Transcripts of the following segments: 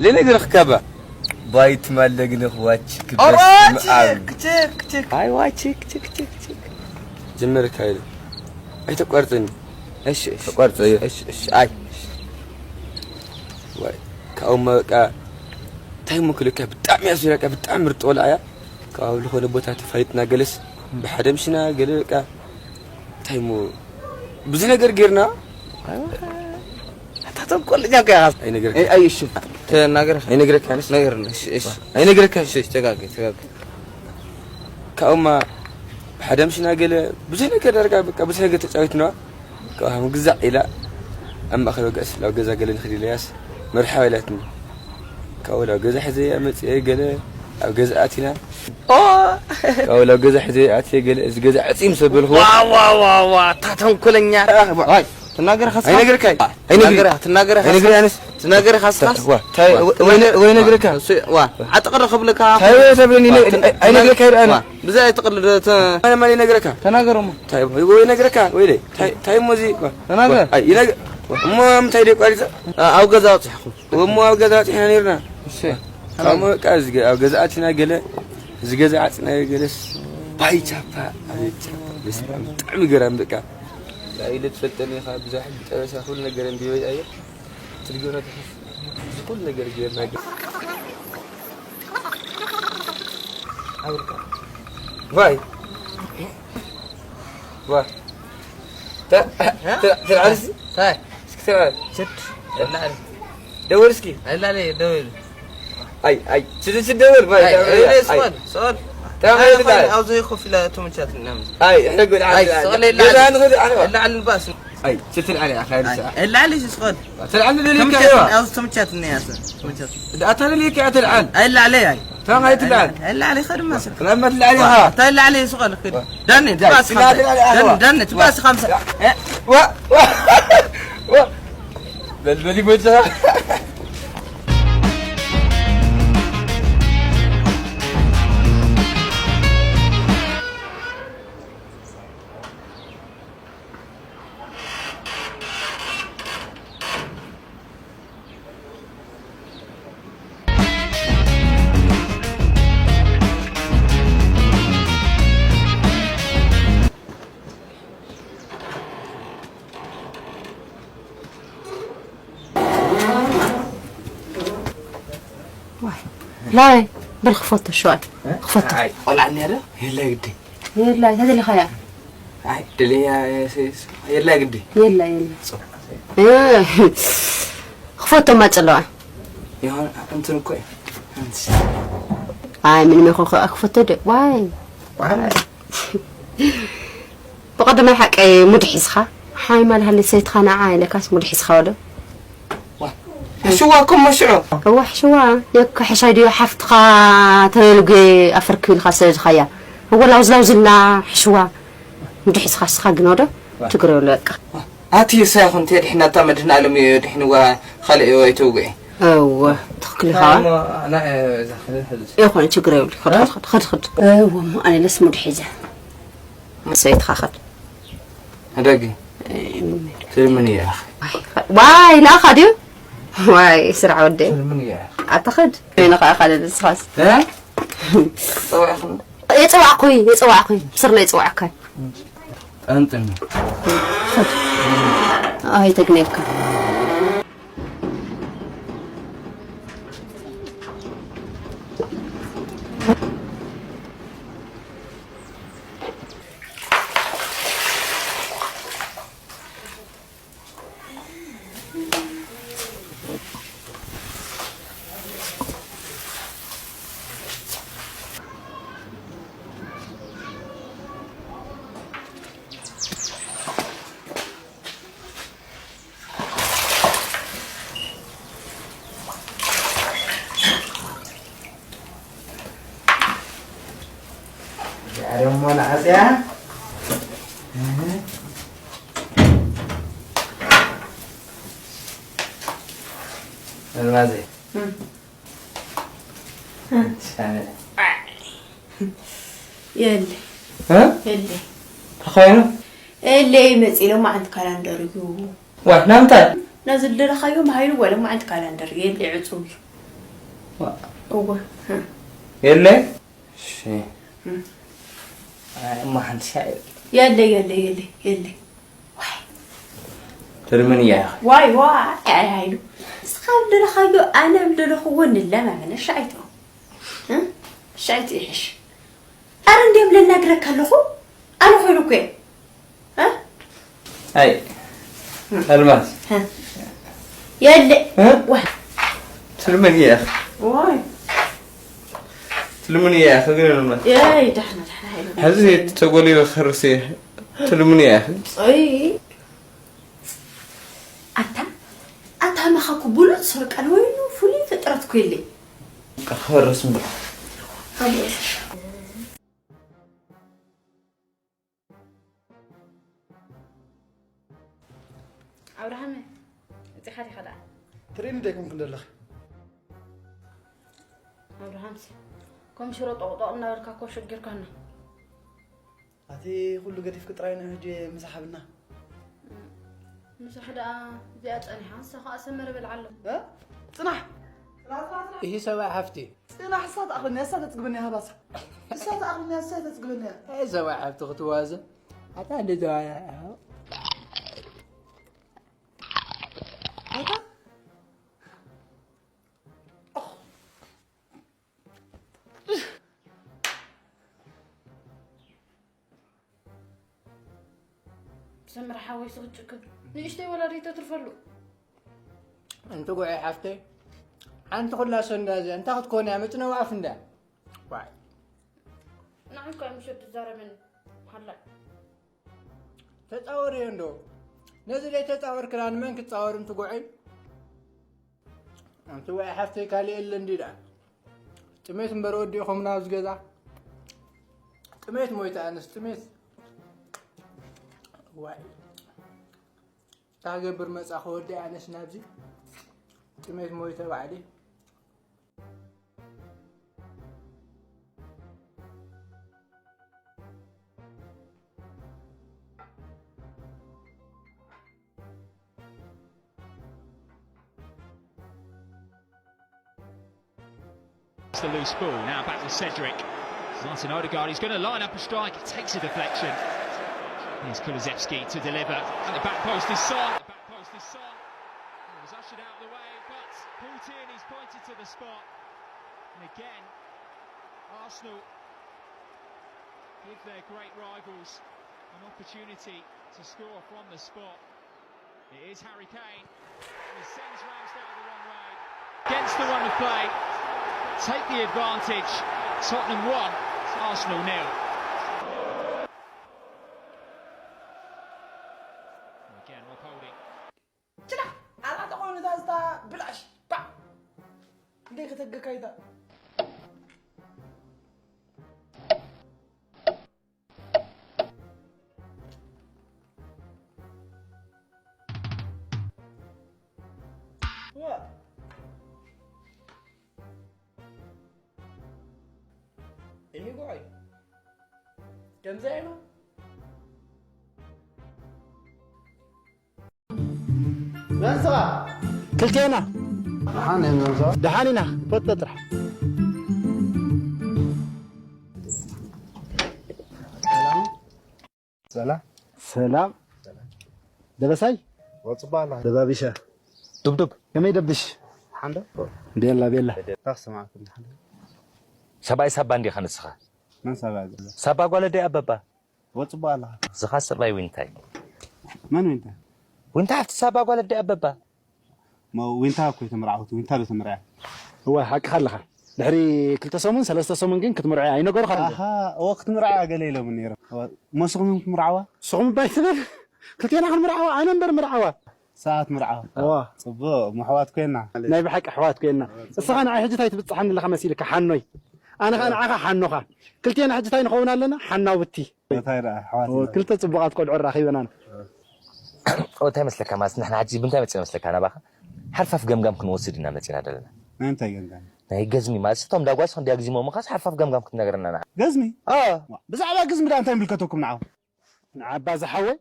ለነገርካ ባ ባይት ማለግንኽ ዋችክ በስመ ኣብ። ችክ ችክ ችክ። ኣይ ዋችክ ችክ ችክ ችክ። ጀመርካ ኢለ ኣይተቋርጽኒ። እሺ እሺ። ተቋርጽ እየ። እሺ እሺ። ኣይ ዋይ ካብኡማ በቃ እንታይ ምክልካ ብጣዕሚ እያ ዙሪያ ብጣዕሚ ምርጥ ቆልዓ እያ። ካብ ዝኾነ ቦታ ተፋይጥና ገለስ ብሓደ ምሽና ገለ በቃ እንታይ እሞ ብዙ ነገር ጌርና። ኣታ ተንኮለኛ እኮ ኢኻ። ኣይነግረካ። ኣይ፣ ኣይ፣ እሺ፣ ተናገር። ኣይነግረካ፣ ኣነስ። ነገር፣ እሺ፣ እሺ። ኣይነግረካ። እሺ፣ እሺ፣ ተጋገ፣ ተጋገ። ካብኡማ ብሓደ ምሽና ገለ ብዙ ነገር ዳርጋ በቃ ብዙ ነገር ተጫዊትና። ካብኡ ግዛዕ ኢላ ኣብ ማእከል ወገስ ናብ ገዛ ገለ ንኽድ ኢለያስ መርሓባ ኢላትኒ። ካብኡ ናብ ገዛ ሒዘያ መፅአ ገለ ኣብ ገዛ ኣቲና። ኦ! ካብኡ ናብ ገዛ ሒዘ ኣትየ ገለ እዚ ገዛ ዕፅይ ምስ ኣበልክዎ። ዋ፣ ዋ፣ ዋ፣ ዋ፣ እታ ተንኮለኛ። ኣህ፣ ዋ። ዋይ፣ ትናገር ኻስኻስ? ኣይነግርካይ። ኣይነግሪ። ትናገር፣ ትናገር ኣይነግሪ ኻስኻስ? ኣነስ። ትናገር ኻስኻስ? ዋ፣ ታይ፣ ዋ፣ ወይ ነ-፣ ወይ ነግርካ። እሱ፣ ዋ፣ ዓጥቕሪ ክብልካ። ታይ ወይ ተብለኒ፣ ዋ፣ ነ-፣ ትን-፣ ኣይ-፣ ኣይነግርካይ ደኣ ኣነ። ዋ፣ ብዛ ኣይትቕልድ፣ ተ-፣ ማን፣ ማን ይነግረካ? ተናገር እሞ። ታይ፣ ወይ፣ ወይ ነግረካ፣ ወይ ደይ። ታይ፣ ታይ እሞ እዚ፣ ዋ። ተናገር። ዋ፣ ኣይ፣ ይነግ-፣ ዋ፣ እሞ ምንታይ ደይ ቋሪጸ? ኣ-፣ ኣብ ገዛ ኣውጺሕኹም። እሞ ኣብ ገዛ ኣውጺሕና ነይርና። እሺ። እሞ በቃ፣ እዚ ገ-፣ ኣብ ገዛ ኣቲና ገለ፣ እዚ ገዛ ዓጽናዮ ገለስ፣ ባይ ቻፓ፣ ኣቤት ቻፓ፣ በስመ ኣብ፣ ብጣዕሚ ገራሚ በቃ። ኢለ ትፈልጠኒ ኢኻ፣ ብዙሕ ሕጊ ጠበሳ፣ ኩሉ ነገር ኣንቢበ እየ። ትርጉም ትሕዝ፣ እዚ ኩሉ ነገር ጌርና ግን፣ ኣውርካ። ዋይ። ዋ። ተ-፣ እ? ተ-፣ ተልዓል እስኪ። ታይ? እስኪ ተልዓል። ስድ። ተልዓል። ደውል እስኪ። ኣይላለ፣ ደውል። ኣይ፣ ኣይ፣ ስድ፣ ስድ ደውል። ባይ፣ ኣይ፣ ደውል። ኣይ፣ ኣይ። ስቆል፣ ስቆል። ተልዓል፣ ኣይ፣ ተልዓል። ኣብዚ ኮፍ ኢላ ተመቻት እናምን። ኣይ፣ ሕደግ ወደ ኣይ፣ ዓዲ፣ ስቆል፣ ኣይላለ። ገዛ ንኽእል፣ ኣሕዋ። ኣይላለ፣ ንባስ። ኣይ፣ ስድ ተልዓል፣ ኣይ፣ ኣይ፣ ኣይ፣ ስቆል። ኣይላለ፣ ስቆል። ተልዓል፣ ደውል፣ ተመቻት፣ ይካየዋ። ኣብዚ ተመቻት፣ እኒኣ፣ ተመቻት። ኣታ፣ ደውል፣ ይካየ፣ ተልዓል። ኣይላለ፣ ኣይ። ታም ኣይትልዓል። ኣይላለ፣ ኣይላለ፣ ኸድማ ስር። ክላማ ትልዓል ኢኻ። ተልዓል፣ ስቆል፣ ክድ። ዋ። ዳኒ፣ ዳይ፣ ትባስ ትልዓል፣ ኻምሳ። ትልዓል ኢኻ። ዳኒ፣ ዋ። ዳኒ፣ ትባስ ኻምሳ። እ? ዋ፣ ዋ፣ ዋ። በል፣ በል፣ ይመችኻ። ዋይ፣ ላይ፣ በል ክፈቶ፣ ሸዋይ፣ እ? ክፈቶ። ኣይ፣ ቆልዓ እኒኣ ዶ? የለ ግዲ። የላ፣ ተደሊኻያ? ኣይ፣ ደልያ፣ ስ-፣ ስ-፣ የላ ግዲ። የላ፣ የላ። እ፣ ክፈቶ ማጸለዋ። ይሆን፣ እንትን እኮ እዩ። ኣይ፣ ምን መኾ ክፈቶ ደ? ዋይ። ዋይ። ብቐደማይ ሓቀይ ሙድ ሒዝኻ፣ ሓይ ማል ሃሊ ሰይትኻ ንዓ ኢለካስ ሙድ ሒዝኻ ወዶ? ዋ፣ ሕሽዋ እኮ እሞ ሽዑ። እዋ፣ ሕሽዋ፣ የካ ሕሻይ ድዮ ሓፍትኻ ተበልጉ ኣፈርክ ኢልካ ሰደድኻያ? እወ፣ ላውዝ ላውዝ ኢልና ሕሽዋ። ሙድ ሒዝኻ እስኻ ግን ወዶ? ዋ። ትግረ በሎ በቃ። ዋ፣ ኣቲ እሳ ይኹን፣ ተድሕና እታ መድህን ኣለም እዮ ድሕንዋ፣ ካልእ እዮ ኣይተውግዒ። እወ፣ ትኽክል ኢኻ። ናይ እሞ፣ ናይ፣ እዛ፣ ሕዚ፣ ሕዚ። ይኹን፣ ችግር የብሉ። ኸድ፣ እ? ኸድ፣ ኸድ፣ ኸድ፣ ኸድ። እወ፣ እሞ ኣነ ለስ ሙድ ሒዘ። ሰይትኻ ኸድ። ሕደጊ። እም። ትልምን እያ። ዋይ፣ ንኣኻ ድዩ? ዋይ፣ ስራሕ ወደይ። ትልምን እያ። ኣታ ኸድ። ንኻ ኢኻ ለለ ንስኻስ። እ? ጸዋዕኹም። የጸዋዕኩይ፣ የጸዋዕኩይ። ብስርና የጸዋዕካይ። ጠንጥን። ኸድ። ኣይ፣ ተግነየካ። እዚኣ ደሞ ንዓፅያ። እህ። ኣልማዘይ። እም። ሻነ። የለ። እ? የለ። ተኾይኑ? የለ፣ ይመጽእ ኢሎም መዓልቲ ካላንደር እዩ። ዋይ፣ ናምንታይ? ነዚ ዝደለኻዮ መሃይሉ ወለ መዓልቲ ካላንደር የለ፣ ዕጹው እዩ። እወ። የለ? እሺ። ኣይ፣ እማ ሓንቲ ሻዕ። የለ፣ የለ፣ የለ፣ የለ። ዋይ። ትልምን እያ። ዋይ፣ ዋይ፣ ኣይ፣ ኣይሉ። ንስኻ ኣብ ደለኻዮ፣ ኣነ ኣብ ደለኽዎ ንለማመን። እሺ፣ ኣይትኦ። እ? እሺ፣ ኣይትኢሕሽ። ኣረ፣ እንዲያም ለናግረካ ኣለኹ። ኣነ ኮይኑ እኮ እየ። እ? ኣይ፣ ኣልማዝ። እ? የለ። እ? ዋ። ትልምን እያ። ዋይ። ትልምን እያ፣ ግን ኣልማዝ። የይ፣ ዳሕና፣ ዳሕና፣ ሃይሉ። ሕዚ ተጎሊበ ክርስ እየ። ትልምን እያ። ኣይ። ኣታ፣ ኣታ መኻኩ ብሉጽ ሰብ ቃል ወይኑ ፍሉይ ፍጥረት እኮ የለይ። ክፈርስ እምበር። ኣብርሃም፣ እዚኻ ዲኻ ደኣ? ትርእይኒ ዶ ኣይኮንክን ዘለኺ? ኣብርሃምሲ፣ ከም ሽሮ ጦቕጦቕ እናበልካ እኮ ሸጊርካና። ኣቲ ኩሉ ገዲፍኪ ጥራይ ንዑ ሕጂ ምሳሕ ብልና። ምሳሕ ደኣ እዚኣ ጸኒሓ፣ ንሳ ኸኣ ሰመረ በልዓሎ። እ? ጽናሕ! ጽናሕ፣ ጽናሕ፣ ጽናሕ! ይህ ሰብኣይ ሓፍቲ። ጽናሕ፣ እሳ ትኣኽለኒ እያ፣ እሳ ተጽግበኒ እያ፣ ሃባሳ። እሳ ትኣኽለኒ እያ፣ እሳ ተጽግበኒ እያ። ኣይ ሰብኣይ ሓፍቲ ክትዋዘ። ኣታ እንደ ተባያ። ኣታ? ሰምረ ሓወይ ስኽጭክን ንእሽተይ ወላዲት ተትርፈሉ። ኣንቲ ጉዐይ ሓፍተይ፣ ሓንቲ ኩላ ሰንዳ እዚኣ እንታይ ክትኮን እያ? መጭነዊ ኣፍ እንዳ። ዋይ። ንዓይ እኮ ምሸት ትዛረበኒ። ሃላይ። ተጻወርዮ እንዶ። ነዚ ደይ ተጻወርክላ ንመን ክትጻወር ኣንቲ ጉዐይ? ኣንቲ ጉዐይ ሓፍተይ ካልእ የለ እንዲ ደኣ። ጥሜት እምበር ወዲእኹምና ኣብዚ ገዛ። ጥሜት ሞይተ ኣነስ ጥሜት። ዋይ። እንታይ ክገብር መጻኹ ወዲ ኣነስ ናብዚ? ጥሜት ሞይተ ባዕሊ። It's the loose ball. Now back to Cedric. Martin Odegaard, he's gonna line up a strike. It takes a deflection. Here's Kulusevski to deliver. And the back post is Son. The back post is Son. He was ushered out of the way, but Paul Tierney's pointed to the spot. And again, Arsenal give their great rivals an opportunity to score from the spot. It is Harry Kane. He sends Ramsdale the wrong way. Against the run of play, take the advantage. Tottenham one, Arsenal nil. Again, Rob Holding. ችላ! ኣላ ተኾይኑ እታ ዝታ ብላሽ! ባ! እንዴ ከተገካይታ? ዋ! እሂ ጉዓይ። ከምዚ ኣይኑ? መንስኻ? ክልቴና። ደሓን እዮም መንስኻ? ደሓን ኢና። ፈቶ ጥራሕ። ሰላም። ሰላም። ሰላም። ደበሳይ? ወጽባ ኣላ። ደባቢሻ። ዱብዱብ። ከመይ ደብሽ? ሓንዶ? ቤላ፣ ቤላ። ታኽሲ ማዕኩም ሓንዶ? ሰብኣይ ሳባ እንዲኻ ንስኻ? መን ሳባ ዘሎ? ሳባ ጓል ኣደይ ኣበባ። ወጽባ ኣላ። ዝኻ ሰብኣይ ዊንታይ። መን ዊንታ? ዊንታ ሓፍቲ ሳባ ጓል ኣደይ ኣበባ። ሞ ዊንታ እኮ እየ ተመርዓኹት፣ ዊንታ ዶ ተመርዕያ? እወ፣ ሓቅኻ ኣለኻ። ድሕሪ ክልተ ሰሙን፣ ሰለስተ ሰሙን ግን ክትምርዕያ ኣይነገሩኻን ዶ? ኣሃ፣ እወ፣ ክትምርዕያ ገለ ኢሎምኒ ነይሮም። እወ፣ እሞ ንስኹም ኢኹም ክትምርዓዋ? ንስኹም እባ ኣይትበል። ክልቴና ክንምርዓዋ፣ ኣነ እምበር ምርዓዋ። ሰዓት ምርዓዋ። እወ። ጽቡቕ፣ እሞ ኣሕዋት ኮይና። ናይ ብሓቂ ኣሕዋት ኮይና። እወ፣ ጽቡቕ። እስኻ ንዓይ ሕጂ እንታይ ትብጽሓኒ ኣለኻ መሲልካ? ሓኖይ። ኣነ ኸኣ ንዓኻ ሓኖኻ። ክልቴና ሕጂ እንታይ ንኸውን ኣለና? ሓናውቲ። እንታይ ደኣ፣ ኣሕዋት ኦ፣ ኢና። ክልተ ጽቡቓት ቆልዑ ኣራኺበና። ኦ፣ እንታይ መስለካ ማለት፣ ንሕና ሕጂ ብምንታይ መጺና መስለካ ናባኻ? ሓርፋፍ ገምጋም ክንወስድ ኢና መጺና ዘለና። ናይ እንታይ ገምጋም? ናይ ገዝሚ ማለት፣ እቶም ዳጓስ ክንዲ ኣግዚሞምኻስ ሓርፋፍ ገምጋም ክትነግረና ንዓ። ገዝሚ? አ። ዋ፣ ብዛዕባ ግዝሚ ደኣ እንታይ ይምልከተኩም ንዓኹም? ንዓባ ዝሓወይ፣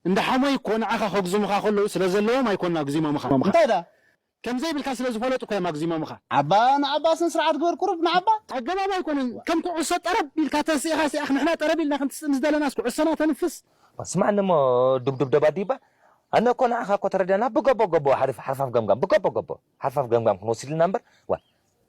እንዳ ሓሞይ እኮ ንዓኻ ከግዝሙኻ ከለዉ ስለ ዘለዎም ኣይኮኑን ኣግዚሞምኻ። እንታይ ደኣ? ከም ዘይብልካ ስለ ዝፈለጡ እኮ እዮም ኣግዚሞምኻ። ዓባ ንዓባ ስነ ስርዓት ግበር፣ ቁሩብ ንዓባ። ኣገባብ ኣይኮነን። ከም ኩዕሶ ጠረብ ኢልካ ተስኢኻ፣ ስኢኻ፣ ንሕና ጠረብ ኢልና ክንትስእ ምስ ደለናስ ኩዕሶና ተንፍስ። ስማዕኒ እሞ፣ ዱብዱብ ደባዲባ። ኣነ እኮ ንዓኻ እኮ ተረዲኣና፣ ብገቦ ገቦ ሓርፍ-፣ ሓርፋፍ ገምጋም፣ ብገቦ ገቦ ሓርፋፍ ገምጋም ክንወስድ ኢልና እምበር፣ ዋ፣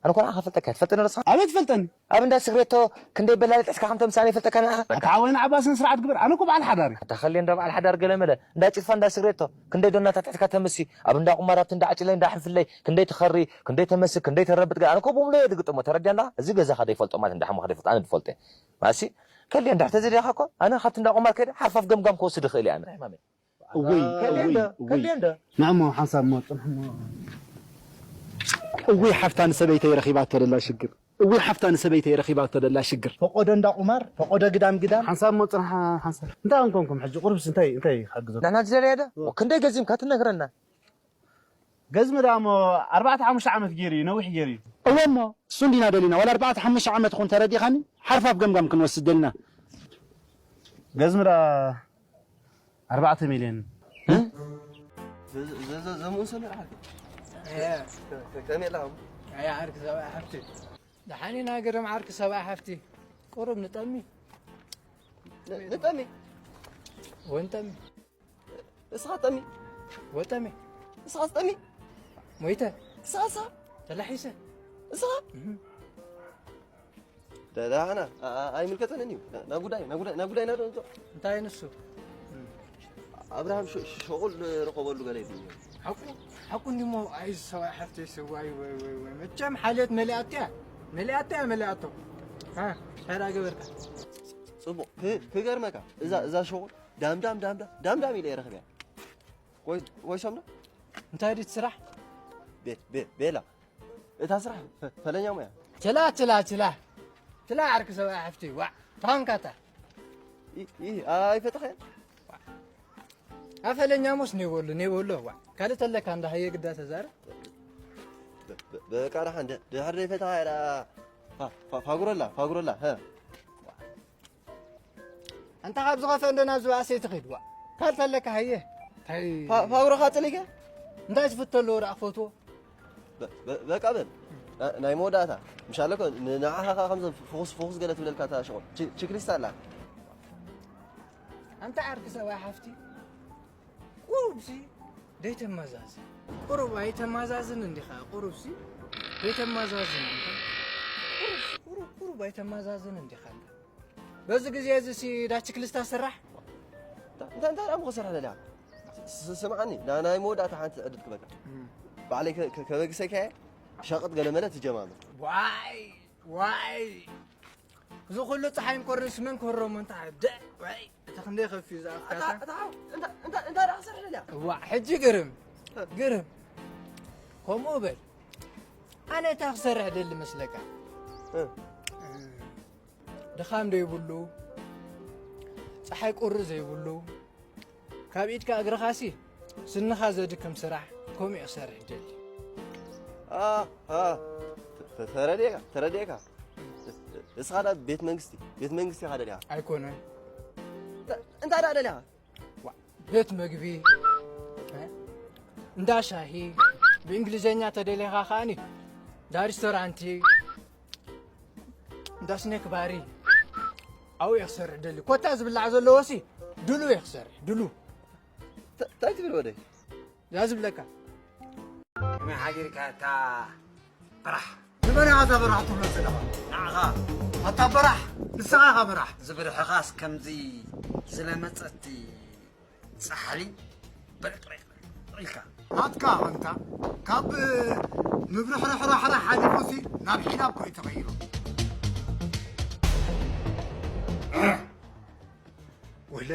ኣነ እኮ ንዓኻ ፈልጠካ፣ ትፈልጠኒ ዶ ንስኻ? ኣበይ ትፈልጠኒ? ኣብ እንዳ ስግሬቶ ክንደይ በላሊ ጥሕስካ ከም ተምሳኒ ይፈልጠካ ንዓኻ። ኣታ ሓወይ ንዓባ ስነ ስርዓት ግበር። ኣነ እኮ በዓል ሓዳር እየ። ኣታ ኸልየ እንዳ በዓል ሓዳር ገለ መለ፣ እንዳ ጭልፋ እንዳ ስግሬቶ ክንደይ ዶናታት ኣጥሒስካ ተምሲ፣ ኣብ እንዳ ቁማር፣ ኣብቲ እንዳ ዓጭለይ፣ እንዳ ሕንፍለይ ክንደይ ትኸሪ፣ ክንደይ ተመሲ፣ ክንደይ ተረብጥ ገለ። ኣነ እኮ ብሙሉ እየ ዝግጥሞ፣ ተረዲኣና? እዚ ገዛኻ ዘይፈልጦ ማለት እንዳ ሓሙኻ ዘይፈልጦ፣ ኣነ ዝፈልጦ እየ። ማሲ፣ ከልየ እንዳ ተዘዲኻ እኮ፣ ኣነ ካብቲ እንዳ ቁማር ከይደ ሓርፋፍ ገምጋም ክወስድ ይኽእል እየ ኣነ። እውይ፣ ከልየ እውይ፣ እንደ፣ እውይ። ከልየ እንደ። ንዕሞ ሓንሳብ እሞ ጽንሕ እሞ። እውይ ሓፍታ ንሰበይተይ ረኺባቶ ደላ ሽግር። እውይ ሓፍታ ንሰበይተይ ረኺባቶ ደላ ሽግር። ፈቆዶ እንዳ ቁማር፣ ፈቆዶ ግዳም ግዳም። ሓንሳብ እሞ ጽንሕ ሓንሳብ። እንታይ እንኮንኩም ሕጂ ቁርብስ እንታይ፣ እንታይ ይሓግዘኩም? ንሕና ዝደለየ ዶ? ክንደይ ገዚምካ ትነግረና? ገዝሚ ደኣ እሞ ኣርባዕተ ሓሙሽተ ዓመት ገይሩ እዩ፣ ነዊሕ ገይሩ እዩ። እወ እሞ እሱ እንዲና ደሊና፣ ዋላ ኣርባዕተ ሓሙሽተ ዓመት ይኹን ተረዲኻኒ፣ ሓርፋፍ ገምጋም ክንወስድ ደሊና። ገዝሚ ደኣ ኣርባዕተ ሚልዮን። እ? ዘ-፣ ዘ-፣ ዘ-፣ ዘምኡ ሰሚዕ ዓርኪ። እየ። ከ-፣ ከ-፣ ከመይ ኢላ? ኣያ ዓርኪ ሰብኣይ ሓፍቲ። ደሓን ኢና ግርም ዓርኪ ሰብኣይ ሓፍቲ። ቁሩብ ንጠሚ። ን-፣ ንጠሚ? ወንጠሚ። እስኻ ጠሚ። ወጠሚ። እስኻ ጠሚ። ሞይተ። እስኻ፣ እስኻ። ተላሒሰ። እስኻ? እህ። ደ-፣ ደሓና፣ ኣ-፣ ኣ-፣ ኣይምልከተንን እዩ። ና-፣ ናጉዳይ፣ ናጉዳይ፣ ናጉዳይ ናዶ እንቶ። እንታይ ንሱ? እም። ኣብርሃም ሸ-፣ ሸ-፣ ሸቑል ረኸበሉ ገለ ይብሉ። ሓቁ፣ ሓቁ እንዲሞ፣ ኣይ ሰብኣይ ሓፍተይ፣ ሰብኣይ፣ ወይ፣ ወይ፣ ወይ። መቸም ሓልዮት መሊኣትያ፣ መሊኣትያ፣ መሊኣቶ። ሃ፣ እንታይ ደኣ ገበርካ? ጽቡቕ፣ ክ-፣ ክገርመካ፣ እዛ፣ እዛ ሸቑል ዳም፣ ዳም፣ ዳም፣ ዳም፣ ዳም፣ ዳም ኢለ እየ ረኺበያ። ወይ፣ ወይ ሰምና? እንታይ ድዩ እቲ ስራሕ? ቤ-፣ ቤ-፣ ቤላ። እታ ስራሕ ፈ-፣ ፈለኛ ሞያ። ችላ፣ ችላ፣ ችላ። ችላ ዓርኪ ሰብኣይ ሓፍቲ፣ ዋዕ፣ ታንካታ። ኢ-፣ ኢ-፣ ኣይፈተኸ? ኣፈለኛ ሞስ ኔበሉ፣ ኔበሉ፣ ዋዕ። ካልእ ተለካ እንዳ ሃየ ግዳ ተዛረብ። በ-፣ በ-፣ በቃ ደሓን ድ-፣ ድሕር ዘይፈተኻ እያ ደኣ። ፋ-፣ ፋ-፣ ፋጉረላ፣ ፋጉረላ፣ ሀ። ኣንታ ካብ ዝኸፈ እንዶ ናብ ዝበኣሰ ይትኺድ፣ ዋ። ካልእ ተለካ ሃየ። እንታይ ፋ-፣ ፋብሮ ካጽል ኢከ? እንታይ ዝፍቶ ኣለዎ ደኣ ክፈትዎ? በ-፣ በ-፣ በቃ በል። ና-፣ ናይ መወዳእታ። ምሻለኮ ን-፣ ንዓኻ ከኣ ከምዚ ፍኹስ፣ ፍኹስ ገለ ትብለልካ እታ ሽቑል። ች-፣ ችክሊስት ኣላ። ኣንታ ዓርኪ ሰብኣይ ሓፍቲ። ቁሩብሲ ደይተመዛዝን። ቁሩብ ኣይተማዛዝን እንዲኻ፣ ቁሩብሲ ደይተማዛዝን እንዲኻ። ቁሩብ፣ ቁሩብ፣ ቁሩብ ኣይተማዛዝን እንዲኻ። በዚ ግዜ እዚ ሲ ዳች ክልስታ ስራሕ? እንታ-፣ እንታይ፣ እንታይ ደኣ ምኾ ስራሕ ደልያ? ስ-፣ ስምዓኒ፣ ና-፣ ናይ መወዳእታ ሓንቲ ዕድል ክበካ። እም። ባዕለይ ከ-፣ ከ-፣ ከበግሰካ እየ፣ ሸቕጥ ገለመለ ትጀማምር። ዋይ፣ ዋይ። እዚ ኩሉ ጸሓይን ቁርን ስመን ክህረሞ እንታ ደ-፣ ዋይ፣ እቲ ክንደይ ከፊ ዝኣፍካታ። ኣታ-፣ ኣታ-፣ እንታ-፣ እንታ-፣ እንታይ ደኣ ክሰርሕ ደልያ? እዋእ፣ ሕጂ ግርም፣ እ። ግርም። ከምኡ በል። ኣነ እንታይ ክሰርሕ ደሊ መስለካ? እ። ድኻም ዘይብሉ፣ ጸሓይ ቁሪ ዘይብሉ፣ ካብ ኢድካ እግርኻሲ ስንኻ ዘድክም ስራሕ፣ ከምኡ እየ ክሰርሕ ደሊ። ኣ፣ ኣ፣ ተ-፣ ተረዲኤካ፣ ተረዲኤካ። እስኻ ደኣ ቤት መንግስቲ፣ ቤት መንግስቲ ኢኻ ደሊኻ። ኣይኮነን። እንታ-፣ እንታይ ደኣ ደሊኻ? ዋ፣ ቤት መግቢ፣ እ? እንዳ ሻሂ፣ ብእንግሊዘኛ ተደሊኻ ከኣኒ፣ እንዳ ሪስቶራንቲ፣ እንዳ ስኔክ ባሪ፣ ኣብኡ እየ ክሰርሕ ደሊ። ኮታ ዝብላዕ ዘለዎሲ፣ ድሉ እየ ክሰርሕ፣ ድሉ። ተ-፣ እንታይ ትብል ወደይ? እዛ ዝብለካ። ከመይ ሓዲርካ እታ በራሕ? ንመን ኢኻ እዛ በራሕ ትብሎ ዘለኻ? ንዓኻ። ኣታ በራሕ፣ ንስኻ ኢኻ በራሕ። ዝብርሕኻስ ከምዚ ዝለመጸት ጻሕሊ በርቕሪቕ ኢልካ። ናትካ ኣንታ ካብ ምብርሕርሕራሕራ ሓሊፉሲ ናብ ሒላብ እኮ እዩ ተቐይሩ። ወይለ።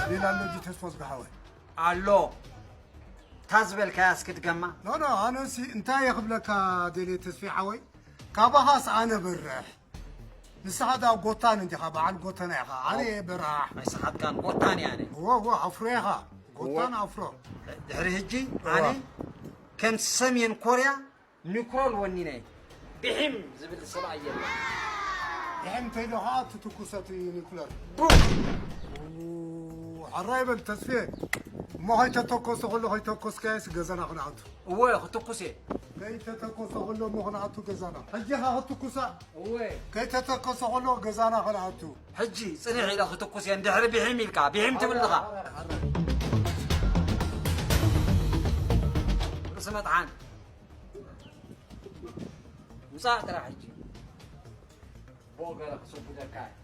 ሌላ ኣሎ እጂ ተስፋ ዝገሓወ። ኣሎ። እታ ዝበልካያ እስኪ ድገማ። ኖ፣ ኖ፣ ኣነሲ እንታይ እየ ክብለካ ደልየ ተስፌ ሓወይ? ካባኻስ ኣነ በርሕ። ንስኻ ዳ ጎታን እንዲኻ፣ በዓል ጎተና ኢኻ። ኣነ እየ በራሕ። ኣይስሓትካን፣ ጎታን እየ ኣነ። እወ፣ እወ፣ ኣፍሮ ኢኻ። ጎታን እወ። ኣፍሮ። ድሕሪ ሕጂ እወ። ኣነ ከም ሰሜን ኮርያ ኒኩለር ወኒነ። ብሒም ዝብል ሰብኣይ የለን። ብሒም ተይሉ ኸዓ ትትኩሰት ኒኩለር። ቡ! ኡ፣ ሕራይ በል ተስፌ። እሞ ከይተተኮሰ ከሎ ከይተኮስካዮስ ገዛና ክንኣቱ? እወ፣ ክትኩስ እየ። ከይተተኮሰ ከሎ እሞ ክንኣቱ ገዛና? ሕጂ ኢኻ ክትኩሳ? እወ። ከይተተኮሰ ከሎ ገዛና ክንኣቱ? ሕጂ ጽንሕ ኢለ ክትኩስ እየ፣ እንድሕሪ ብሒም ኢልካ፣ ብሒም ትብል ድኻ? ርእሲ መጥሓን። ውጻእ ጥራሕ ሕጂ። ቦ ገለ ክሰጉደካ እየ።